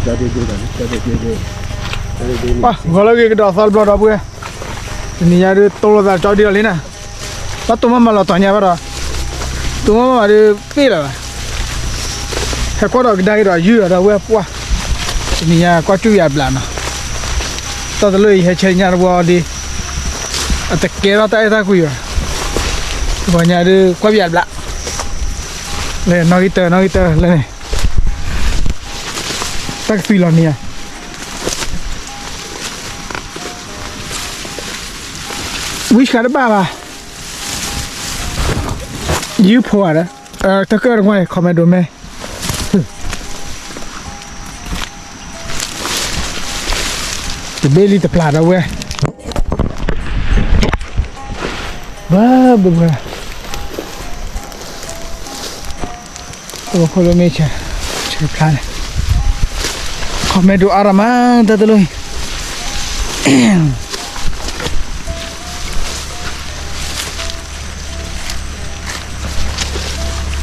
ပှၤဂီၤလီၤဂ့ၤကဒီးသီတဘျီဒီပုၢ်ဝဲၢ်, တနံၤညါဒုးတိၢ်လိာ်သးကၠီဒံးလီၤလံနၤ, ဘၣ်တိၢ်မးမၤလီၤတီၤညါဘၣ်ဒီး, တိၢ်မးမၤဒုးပ့ၢ်လီၤဘၣ်, ဟဲကွၢ်ဒီးကဒါက့ၤဒီးယုၢ်ဒီးဒီပုၢ်ဝဲၢ်ပှၢ်, တနံၤညါကွၢ်စူၣ်ယၤဘျးနီၤ, တၢ်တလိၣ်အံၤဟဲဆဲညါတဝီဒံး, အတကဲထီၣ်တၢ်အဲၣ်တၢ်ကွံဘၣ်, တဂီၤညါဒုးကွၢ်ယၤဘျး, လၢနီၣ်ဂံၢ်တၢ နီၣ်ဂံၢ်တၢလၢန့ၣ် တၢ်ကသွံလီၤန့ၣ်ဧါ, ဝံၣ်ဆှးတဘၣ်ဘၣ်, ယုၢ်ဖိဧါဒီး, တၢ်ကၢၣ်တကွၢ်အံၤ ခီမဲဒိးမဲ, တဘ့ၣ်လံတပျၢ်ဒီပုၢ်ဝဲၢ်, ဘၣ်ဘၣ်ဘၣ် တဝီဖိလၢမ့ၢ်ဆဲး, ဆဲးဖျါန့ၣ်, ခီမဲဒိးအါရၤမး တၢ်တလိၣ်အံၤ,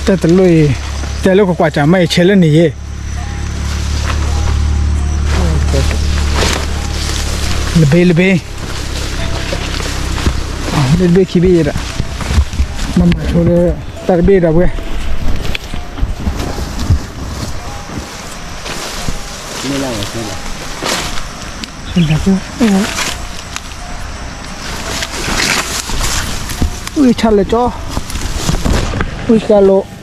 တၢ်တလိၣ်အံၤ, တဲလၢကွၢ်ကွၢ်စၢ်မ့ၢ်အံၤဆဲးလၢန့ၣ်ယဲ, လဘ့လဘ့, လၢတဘ့ၣ်ခံဘ့ၣ်ယဲဒီး, မၤမၤဆိလၢ တၢ်တဘ့ၣ်ဒီပုၢ်ဝဲၢ် ဝံၢ်ဆၣ်လၢကၠီ, ဝံၢ်ဆၣ်လိၤ,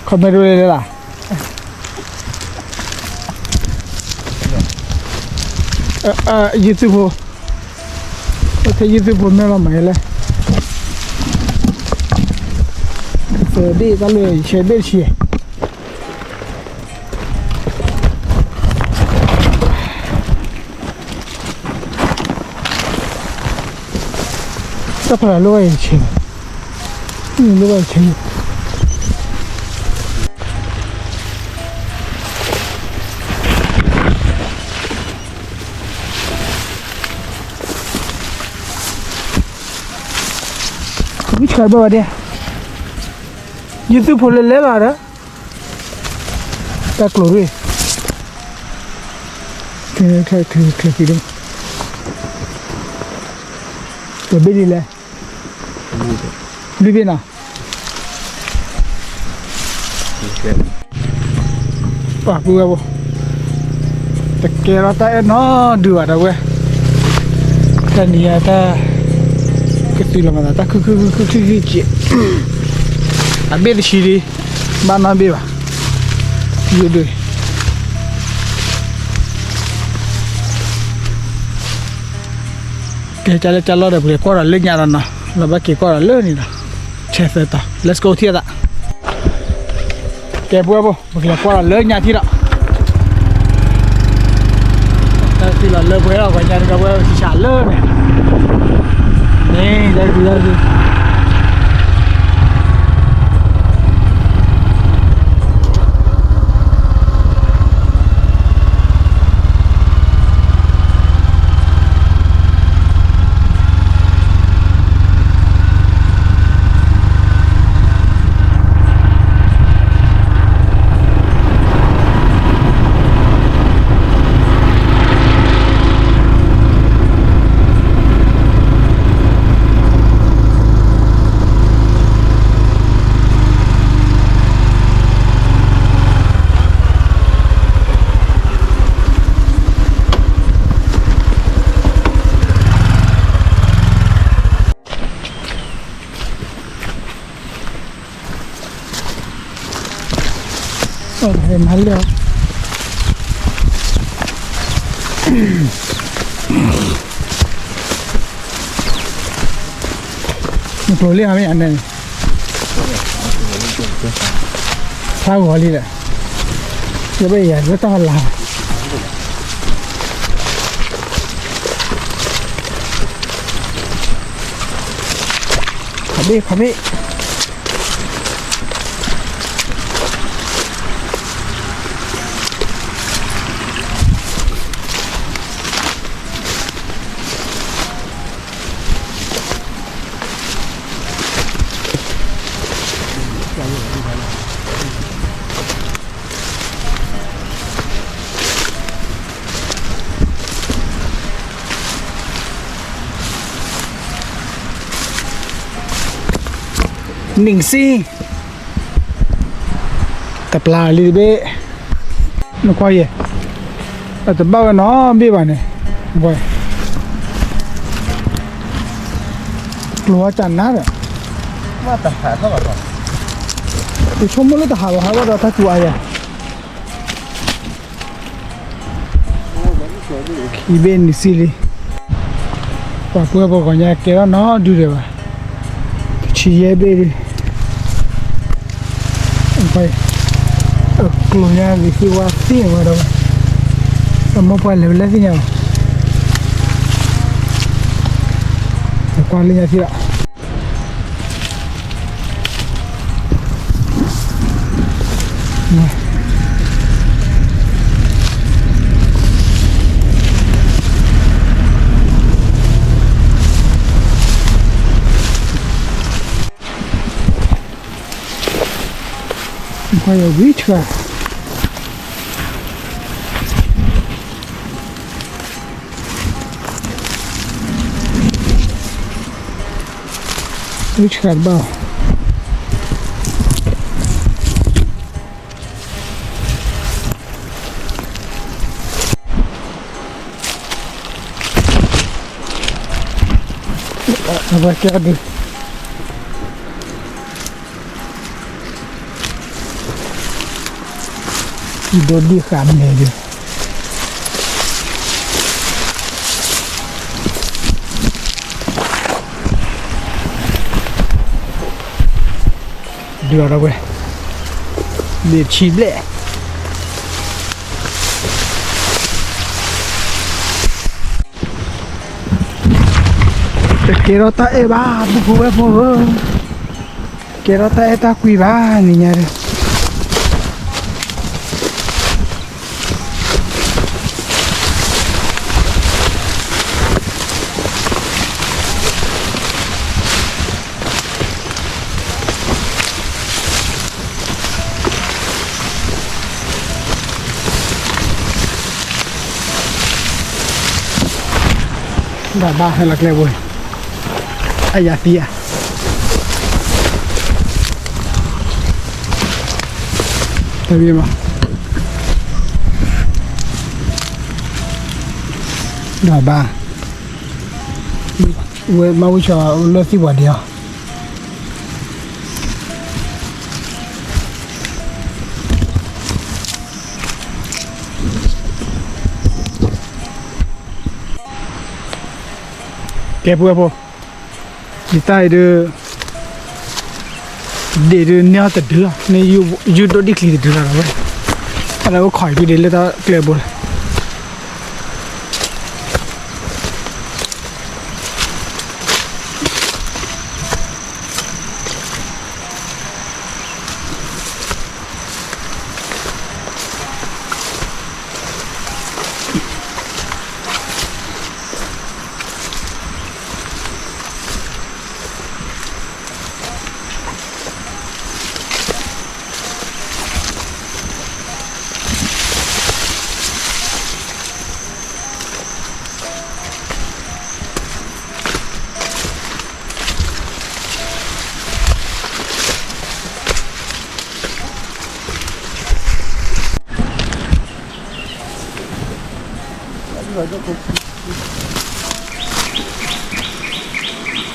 ခီမဲဒိးလဲၤလဲၤလီၤ, ယုၢ်သုဖိ, ထဲယုၢ်သုဖိမဲလီၤမးလဲၣ်, သၢဘ့ၣ်တၢ်လၢယဆဲးဘ့ၣ်တဆံ တၢ်ဖးလၢဝဲအံၤဆဲး, လၢဝဲအံၤဆဲး, ဝံၢ်ဆှးဘၣ်ဝဲဒၣ်, ယုၢ်သုဖိလၢလဲၤလီၤဒီး, တၢ်ကျိၤရ့ၣ်, ချဲချဲချဲချဲ, တဘ့ၣ်ဒ်လဲၣ်, လွံၢ်ဘ့ၣ်နီၤ, ပှၤပုၢ်ဝဲၢ်ဖိ, တကဲထီၣ်တၢ်အဲၣ်နီဒုးဘၣ်ဒီပုၢ်ဝဲၢ်, တနံၤညါတၢ် ကသွံလီၤမၤသး တၢ်ခုၣ်ခုၣ်ခုၣ်ခုၣ်ခုၣ်ခုၣ်က့ၤ, အဘ့ၣ်တဆံလံ, ဘၣ်နီတဘ့ၣ်ဘၣ်, ယိဒုး ကဲ ကၢ်လၢကၢ်လီၢ်ဒီး ပကလဲၤကွၢ်ဒီးလၢညါဒီးနီၤ, လီၤဘၣ်က့ၤကွၢ်ဒီးလၢန့ၣ်ဒီး, ဆဲးသၢတီၤ let's go ထံၣ်အသး, ကဲ ပုၢ်ဝဲၢ်ဖိ ပကလဲၤကွၢ်ဒီးလၢညါထံၣ်ဒီး, တၢ်သံလီၤလၢပှဲၤဒီး ပှၤညါန့ၣ်ဒီး ပှၤဆံးဆးလၢန့ၣ်, န့ၣ် တၢ်သံ တၢ်သံ မၤလၢ နကျိၤလံဟီမ့ၢ်အန့ၣ်, ဖျါဂီၤလံဒီး, လၢဘၣ်ယၤလၢတၢ်လၤ, ခီဘ့ၣ်ခီဘ့ၣ်. နံၣ်စံ တပျၢ်လံတဘ့ၣ်, နကွၢ်ယဲ, အတဘၣ်ဝဲနီတဘ့ၣ်ဘၣ်န့ၣ်, ဝဲ, ကျိၤဝဲတၢ်နါဒီး, ယဆိကမိၣ်လၢတဟးဘၣ်ဟးဝဲဒီးတၢ်ကူအါယၤ ခံဘ့ၣ်နံၣ်စံလံ, ပှၤပှဲၤပှၤဂီၤညါကဲထီၣ်နီဒုဒဲးဘၣ်, တဆံယဲၢ်ဘ့ၣ်ဒု, အကျိၤညါဂ့ၤသ့ဝါသ့ဝဲဒီး, အမိၢ်ပှၢ်လဲၤဝဲလၢသ့ၣ်ညါဘၣ်, ကွၢ်လၢညါသ့လီၤ. နကွၢ်ယဝံၤဆှၢ ဝံၤဆှၢတဘၣ် အဝဲကဲဒုး ဒိဒံၣ်ဃာ်မဲာ်ဒုး ဒုးအီၤဒီးဝဲ ဘ့ၣ်ဆံဘျဲၣ် တကဲထီၣ်တၢ်အဲၣ်ဘၣ် ပုၢ်ဖိဝဲၢ်ဖိဧၢ, ကဲထီၣ်တၢ်အဲၣ်တၢ်ကွံဘၣ် နံၤညါဒီး ဘၣ်ဘၣ်ဟဲလီၤကျဲဘိ, အယၤသံဧါ, တမ့ၢ်ဘၣ်, ဘၣ်ဘၣ်, ဝဲမၤဝံၤဆီလၢသံပှၤဒံးအီၤ ကဲပဝဲဖိ, ယတၢ်အံၤဒုး ဒ့ၣ်ဒုးန့ၢ်အီၤတဒုလီၤ, န့ၢ်ယုၢ်ဒိၣ်ဒံၣ်ချံတဒုလီၤဝဲ, အလၢအိၣ်ခိးအံၤဒုးဒ့ၣ်လၢတၢ်ကျဲဘိလီၤ.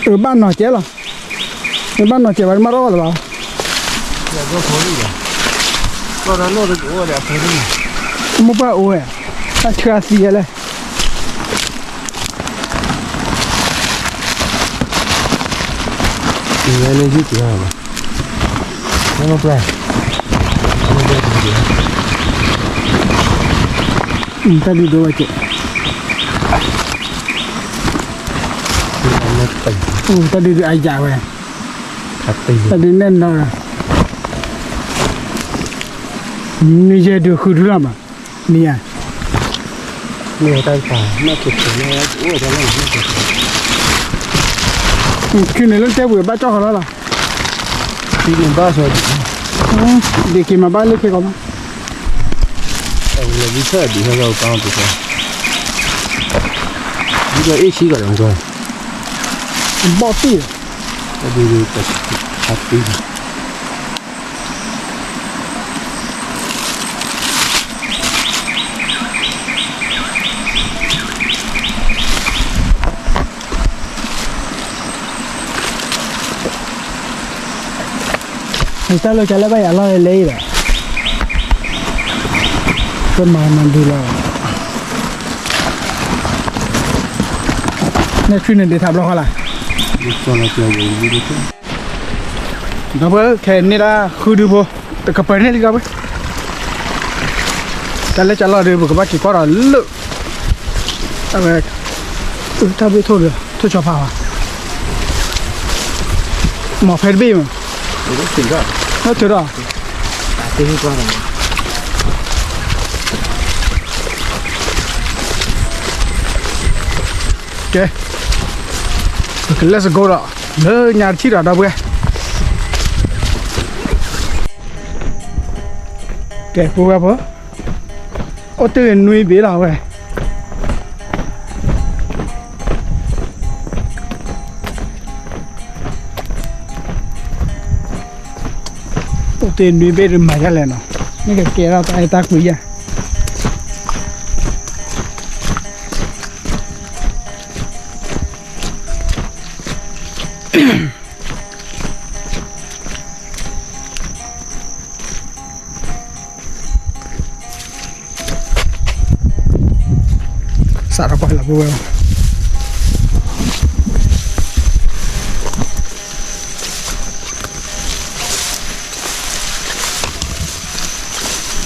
အဘၣ်နီၢ်ကဲလီၤ, နဘၣ်နီၢ်ကဲဘၣ် နမ့ၢ်ရီၣ်လၢၤဘၣ်, မိၢ်ပှၢ်အိၣ်ဝဲ, အဆှၢသံယဲလဲၣ် နယုၢ်က့ၤ, နမ့ၢ်ပှၢ်, တၢ်ဒုးဒိၣ်ဝဲက့ၤ, တၢ်ဒုးဒုးအယၤဝဲ, တၢ်ဒုးနဲၣ်နီၢ်, နယဲၢ်ဒုးဃုဒုလီၤမး, မ့ၢ်ဧါ, မ့ၢ်တၢ်တပၤ, မ့ၢ်ခံန့ၣ်လၢတဲပူၤဘၣ်ကၠီၣ်ဃီလီၤလီၤ, ဘၣ်, ဒ့ၣ်က့ၤမၤဘၣ်လၢခဲကီးမး, ဒ်အ့ၣ်ဆံကီးဒီး, ဘီၣ်တံၢ်, ဒ်, အသံ တၢ်လီၢ်ကလဲၣ်ဘၣ်ယၤလီၢ်လဲၣ်အံၤဒီး ပမၤနၤဒုးလီၤ နဲၣ်ဆှံန့ၣ်ဒ့ထးဘျီဃီလၢ် ဒီပုၢ်ဝဲၢ် ခဲအံၤန့ၢ်ဒၣ်ဃုဒုဖိ တကပၤန့ၣ်လံဒီပုၢ်ဝဲၢ် တၢ်လၢကလီၢ်ဒုး ပကဘၣ်က့ၤကွၢ်ဒီးလၢ အဝဲ တၢ်ဘ့ၣ်ထိၣ်ဒီး ထိၣ်ဆီဖးဘၣ် မ့ၢ်ဖဲတဘ့ၣ်မး နီၢ်ထုးဒီး ကဲ ပက let's go ဒီး လၢညါတထံၣ်ဒီး ဒီပုၢ်ဝဲၢ် ကဲ ပုၢ်ဝဲၢ်ဖိ အိၣ်တ့ၢ်နွံဘ့ၣ်လီၤဝဲ အိၣ်တ့ၢ်နွံဘ့ၣ်ဒုးမၤဒ်လဲၣ်နီၤ မ့ၢ်ကကဲထီၣ်တၢ်အဲၣ်တၢ်ကွံယၤ စးထီၣ်ကွၢ်လၢပုၢ်ဝဲၢ်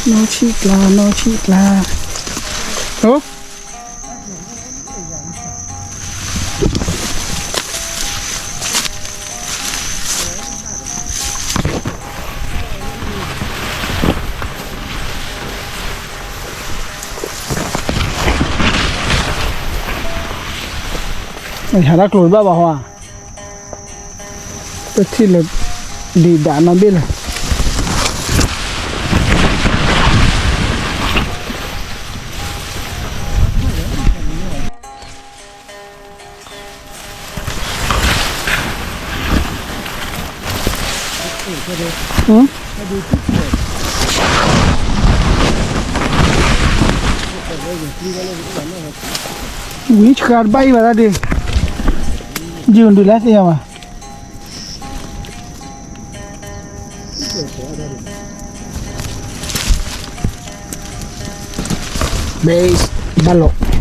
နီၢ်ဆံၣ်ကျါ နီၢ်ဆံၣ်ကျါ အိၣ် ဟးတၢ်ကျိၤတဘၣ်ဘၣ်ဟီဧါ ပထံၣ်လၢ ဒံးဒၣ်နီၢ်ဘ့ၣ်လၢ ဝံဆှါတဘၣ်အံၤဘၣ်တၢ်ဒုး ယုၢ်ဒုးလၢသ့ၣ်ညါဘၣ် ဘဲ ဘၣ်လီၤ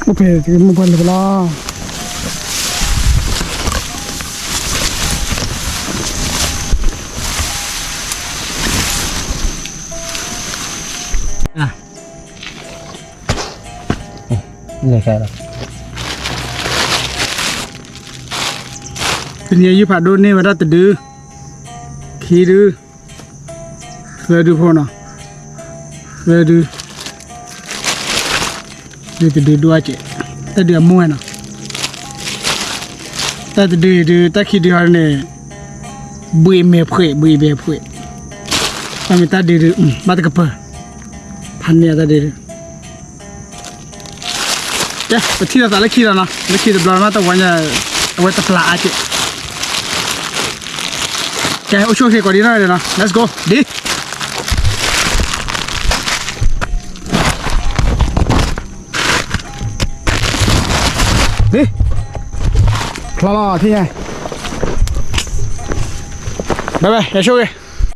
အိၣ်ဖဲတမုၢ်ပှၢ်လၢကလီၤ လဲၤခဲလီၤ တနံၤအံၤယုၢ်ဖးဒိၣ်န့ၢ်ဝဲဒၣ်တဒု ခံဒု သၢဒုဖိနီၤ သၢဒု ဒုတဒုဒိၣ်အကဲး တၢ်ဒုးအမိၢ်ဝဲနီၤ တၢ်တဒုအံၤဒုး တၢ်ခံဒုဟီန့ၣ် ဘှံးမဲာ်ဖှဲး ဘှံးမဲာ်ဖှဲး တၢ်မ့ၢ်တၢ်ဒုးဒုး ဘၣ်တကပၤ ဖးန့ၢ်အတၢ်ဒုးဒုး ကဲ ပထံၣ်လိာ်သးလၢခံလီၤနီၤ လၢခံတဘျီမးတဝီညါ အဝဲတပျၢ်အါကဲး ကဲ အိၣ်ဆူၣ်အိၣ်ချ့ ကိးဒံနီၢ်နီၤ let's go ဒ် ဒ် လီၤလီၤ ထံၣ်ညါ, ဘၣ်ဘၣ် ယဆိၣ်ဂ့ၤ,